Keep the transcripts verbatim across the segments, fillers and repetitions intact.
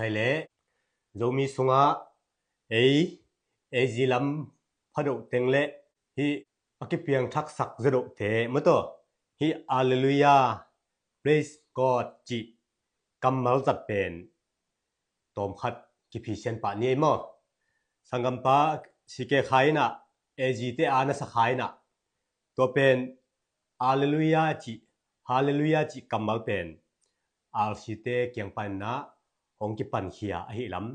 Hai le, Zomi sungah ei, ei zilam phadoh teng le hih a kipiangthaksak zadohte mataw, hih Alleluia, Praise God cih kammal zat pen tawmkhat kiphisian pah ni ei maw? Sanggampa C K Khai inah, A G te a nasa Khai inah, tua pen Alleluia cih, Halleluia cih kammal pen R C te kiang paninah hong kipankhia ahi lam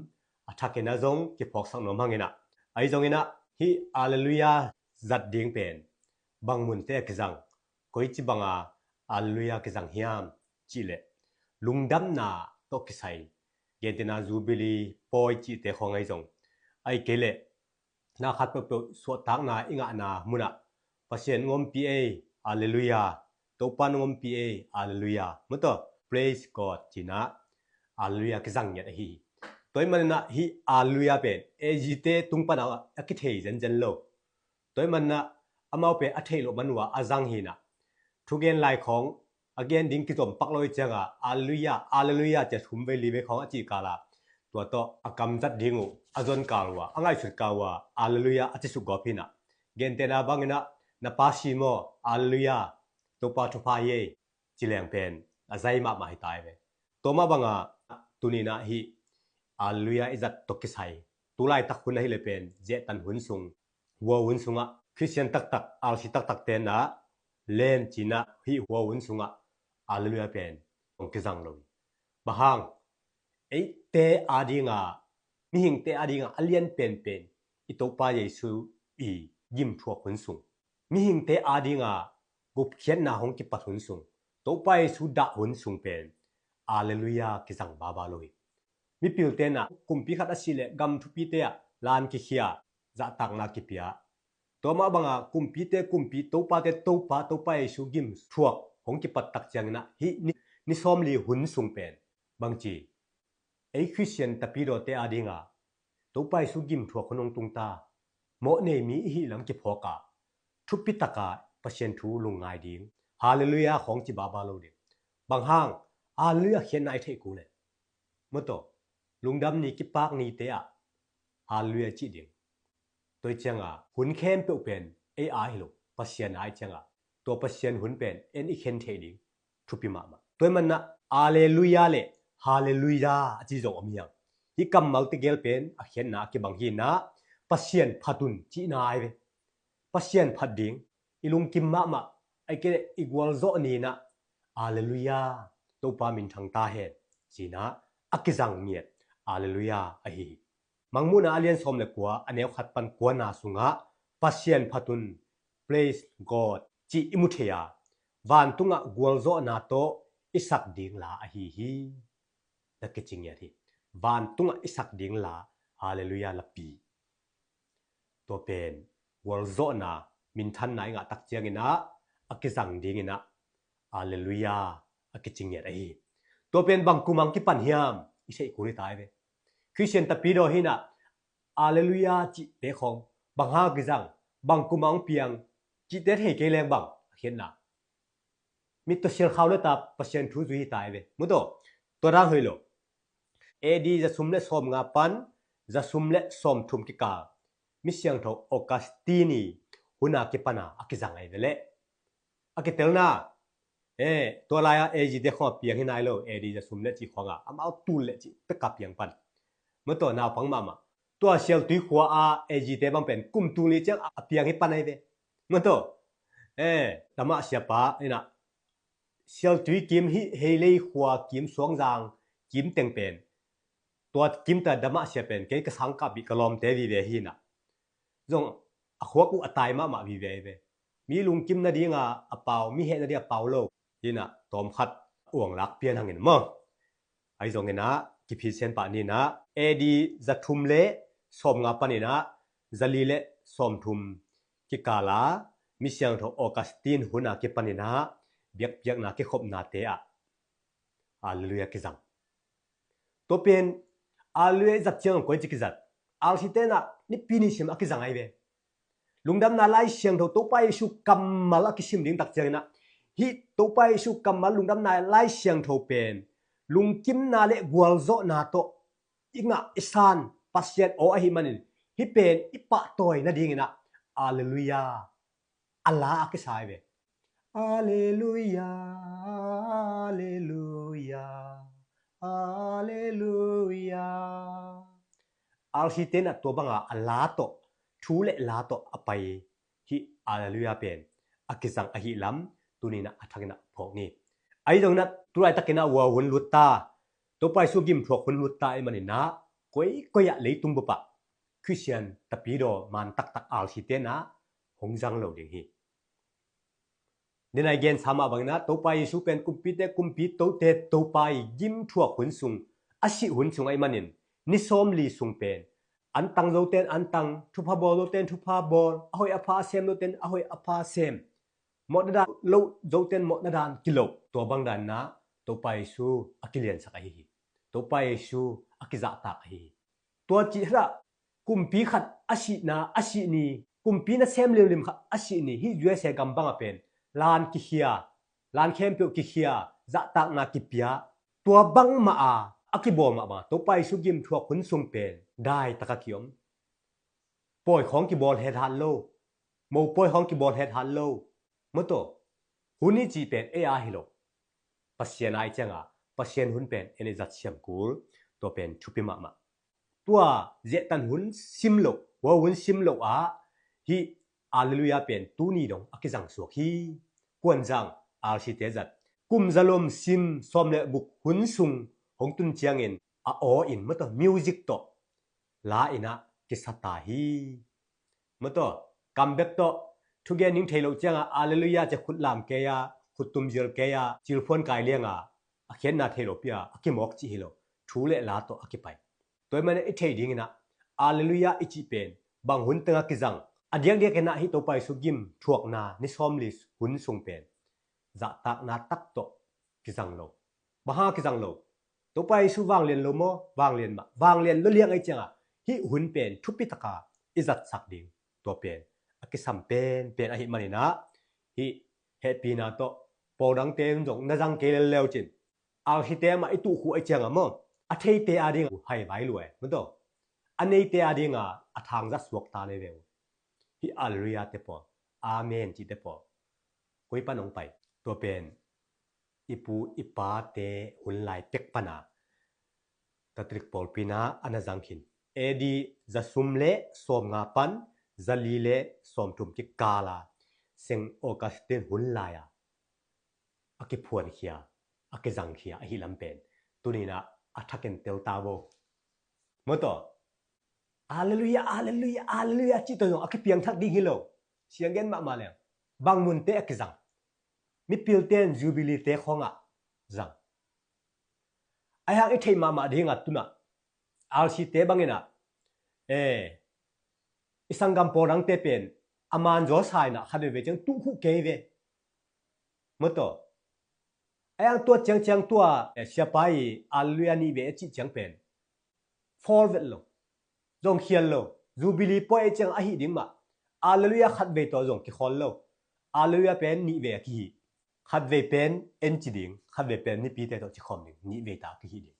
a thakinah zong kiphawksak nuam hanginah, ahi zonginah hih Alleluia zat ding pen bang munte a kizang, koici banga Alleluia kizang hiam cihleh, lungdamna tawh kisai, gentehna Jubilee pawi cihte khawng ahi zong, ahi kei leh na khat peuhpeuh suahtakna i ngahna munah Pasian nungompi ei, Alleluia, Topa nungompi ei, Alleluia, mataw, Praise God cinah Alleluia kizang ngiat ahi hi. Tua ih maninah hih Alleluia pen A G te tung pana a kithei zenzen lo. Tua ih maninah amau pen a theih loh man uh a a zang hinah, thugen lai khawng a gen ding kizom pak lo ih cianga Alleluia, Alleluia cia thum vei li vei khawng a cih kala, tua tawh a kamzat ding uh a zon kal uh a, a ngaihsut kal uh a, Alleluia a ci suk gawp hinah, gentehna banginah na pa si maw, Alleluia, Topa thupha hi ei, ci leng pen a zai mahmah hi tai ve. Tua mah banga tuninah hih Alleluia i zat tawh kisai, tulaitak hun ahileh pen zehtan hun sung, hua hun sungah Khristian taktak, R C taktak tenah len cinah hih hua hun sungah Alleluia pen hong kizang lo hi. Bang hang? Eite adinga, mihingte adinga a lian penpen i Topa Jesu i gimthuak hun sung, mihingte adinga gupkhiatna hong kipat hun sung, Topa Jesu dah hun sung pen Alleluia kizang baba lo hi. Mipil tenah kumpi khat a sih leh gam thupite ah lan kikhia, zahtakna kipia. Tua mah banga kumpite kumpi, topate Topa, Topa Jesu gimthuak hong kipat tak cianginah hih ni, ni sawmli hun sung pen bangci, ei Khristian tapidawte adinga Topa Jesu gimthuak hun hong tungta, mawhnei mi i hih lam kiphawka, thupitaka Pasian thu lungngai ding, Halleluia khawng ci baba lo ding. Bang hang? Alleluia khiatna i theih kul leh, mataw, lungdam ni, kipak nite ah Halleluia cih ding. Tua ih cianga hun khempeuh pen ei a hi lo, Pasian a ih cianga tua Pasian hun pen en i khen theih ding thupi mahmah. Tua ih manah Alleluia le Halleluia a ci zong om hiang. Hih kammal tegel pen a khiatna a kibang hinah Pasian phat un cihna ai ve. Pasian phat ding, i lungkim mahmah, ahi kei leh i gualzawh ninah Alleluia, Topa minthang ta hen cinah a kizang ngiat Alleluia ahi hi. Mangmuhna a lian sawm le kua, a neu khat pan kuana sungah Pasian phat un, Praise God cih i mu thei a, vantungah gualzawhna tawh i sak ding la ahi hi. Na kici ngiat hi. Vantungah i sak ding la, Halleluia lapi. Tua pen gualzawhna, minthanna i ngah tak cianginah a kizang dinginah Alleluia a kici ngiat ahi hi. Tua pen bang kumang kipan hiam i theih kul hi tai ve. Khristian tapidaw hinah Alleluia cihte khawng bang hang a kizang, bang kumang piang cihte thei kei leng bang a khiatna, mit tawh sial khau le ta Pasian thu zui hi tai ve. Mataw, tua dang hoih lo. A D zasum le sawmnga pan zasum le sawmthum kikal, mi siangtho Augustine i huna kipana a kizang ai ve leh. A kitelna, eh, tua lai-a A G te khawng a piang hi nai lo, A D zasum le cih khawngah amau tul le cih peka piang pan. Mataw, naupang mahmah. Tua Sialtui khua a A G te bang pen kum tul ni ciang a piang hi pan ai ve. Mataw, eh, Damah siapa inah Sialtui kim hih Heilei khua kim, Suangzang kim teng pen, tua kim ta Damah sia pen kei ka sangkah bih ka lawmte vive hinah zong a khuak uh a tai mahmah vive ve. Mi lungkim nadinga a pau, mi heh nadinga a pau lo hinah tawmkhat uang lak pian hangin maw. Ahi zonginah kiphisian pah ninah A D zathum le sawmnga paninah zali le sawmthum kikala mi siangtho Augustine huna kipaninah biakpiakna kikhopnate ah Alleluia kizang. Tua pen Alleluia i zat ciang koi ci kizat? R C tenah nipi ni sim a kizang ai ve. Lungdamna Lai Siangtho, Topa Jesu kammal a kisim ding tak cianginah hih Topa Jesu kammal, lungdamna Lai Siangtho pen lungkimna le gualzawhna tawh i ngah i san Pasian aw ahih manin hih pen i pahtawi nadingin ah Alleluia a la a kisa hi ve. Alleluia, Alleluia, Alleluia. Arsi tenah tua banga a la tawh, thu le la tawh a pai hih Alleluia pen a kizang ahih lam tuninah a thakinah phawk ni. Ahi zonginah tulaitakinah ua hun lutta, Topa Jesu gimthuak hun lutta i maninah koikoi ah leitung bupah Khristian tapidaw man taktak arsi tenah hong zang lo ding hi. Denai gensa mah banginah Topa Jesu pen kumpite kumpi, tote Topa i gimthuak hun sung, a sih hun sung ahih manin ni sawmli sung pen antang zoten antang, thupha bawl zoten thupha bawl, a hoih a pha a sem zoten a hoih a pha a sem, mawhna dan loh zoten mawhna dan kiloh. Tua bang danah Topa Jesu a kiliansak ahi hi. Topa Jesu a kizahtak ahi hi. Tua cih hlah kumpi khat a sihna, a sih ni, kumpi nasem limlim khat a sih ni, hih U S A gam bangah pen lan kikhia, lan khempeuh kikhia, zahtakna kipia. Tua bangmah a a kibawl mahmah Topa Jesu gimthuak hun sung pen daitaka kiom. Pawi khawng kibawl hethat lo, mo pawi khawng kibawl hethat lo. Mawtaw, hun i cih pen ei a hi lo. Pasian a i cianga Pasian hun pen en i zat siam kul, tua pen thupi mahmah. Tua zehtan hun sim loh, hua hun sim loh ah hih Alleluia pen tuni dong a kizang suak hi. Kuanzang arsi te zat kum zalom sim sawm le guk hun sung hong tun ciangin a aw in mawtaw music tawh la inah kisa ta hi. Mawtaw kam bek tawh thugen ning thei loh cianga Alleluia cia khut lam kei a, khut tumzial kei a, cilphuan kai lianga a khiatna thei lo pia a kimawk cih hi lo. Thu le la tawh a kipai. Tua i manah i thei dinginah Alleluia i cih pen bang hun tengah kizang, a diakdiakinah hih Topa Jesu gimthuakna ni sawmli hun sung pen zahtakna tak tawh kizang lo. Bang hanga kizang lo? Topa Jesu vanglian lo maw? Vanglian mah. Vanglian lo liang ei cianga hih hun pen thupitaka i zatsak ding, tua pen a kisam penpen ahih maninah hih hehpihna tawh pawldangte in zong na zang kei lelleu cin, arsi te mah i tuh khuh ei cianga maw, a theite a dinga hai vai lua e, mawtaw a neite a dinga a thangzat suak ta le ve uh. Hih Alleluia te pawl, Amen cihte pawl koi pan hong pai? Tua pen i pu i pate hun lai pek pana Catholic pawlpi na a na zang khin. A D zasum le sawmnga pan zali le sawmthum kikala Saint Augustine hun lai-a a kiphuankhia, a kizangkhia ahi lam pen tuninah a thakin tel ta vo. Mawtaw Alleluia, Alleluia, Alleluia cih tawh zong a kipiangthak ding hi lo. Sianggen mahmah leng bang munte a kizang? Mipilte in Jubilee te khawngah zang. Ahi hang i theih mahmah dingah tunah arsi te banginah e, i sanggam pawldangte pen a manzaw sainah khat veve ciang tuh khuh kei ve. Mawtaw ahi hang tua ciangciang tua e, siapa i Alleluia nih ve a cih ciang pen forward lo, zong khial lo. Jubilee pawh ei ciang ahi ding mah Alleluia khat vei tawh zong kikhawl lo. Alleluia pen nih vei a kihi. Khat vei pen en ci ding, khat vei pen mipite tawh cikhawm ding, nih vei ta a kihi ding.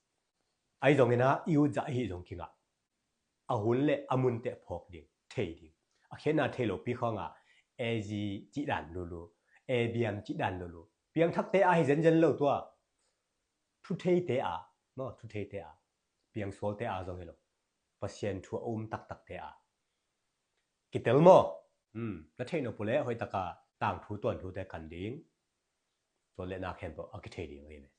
Ahi zonginah i utzah ahi zong kingah a hun le a munte phawk ding, thei ding. A khiatna thei lopi khawngah A G cih dan lulu, A B M cih dan lulu. Piangthakte a hi zenzen lo tua. Thutheite a, maw, thutheite a, piangsualte a zong hi lo. Pasian thu a um taktakte a kitel maw? Hmm, na theih nop uh leh hoihtaka tangthu tuanthute kan ding. Tua le na khempeuh a kithei ding ahi ve.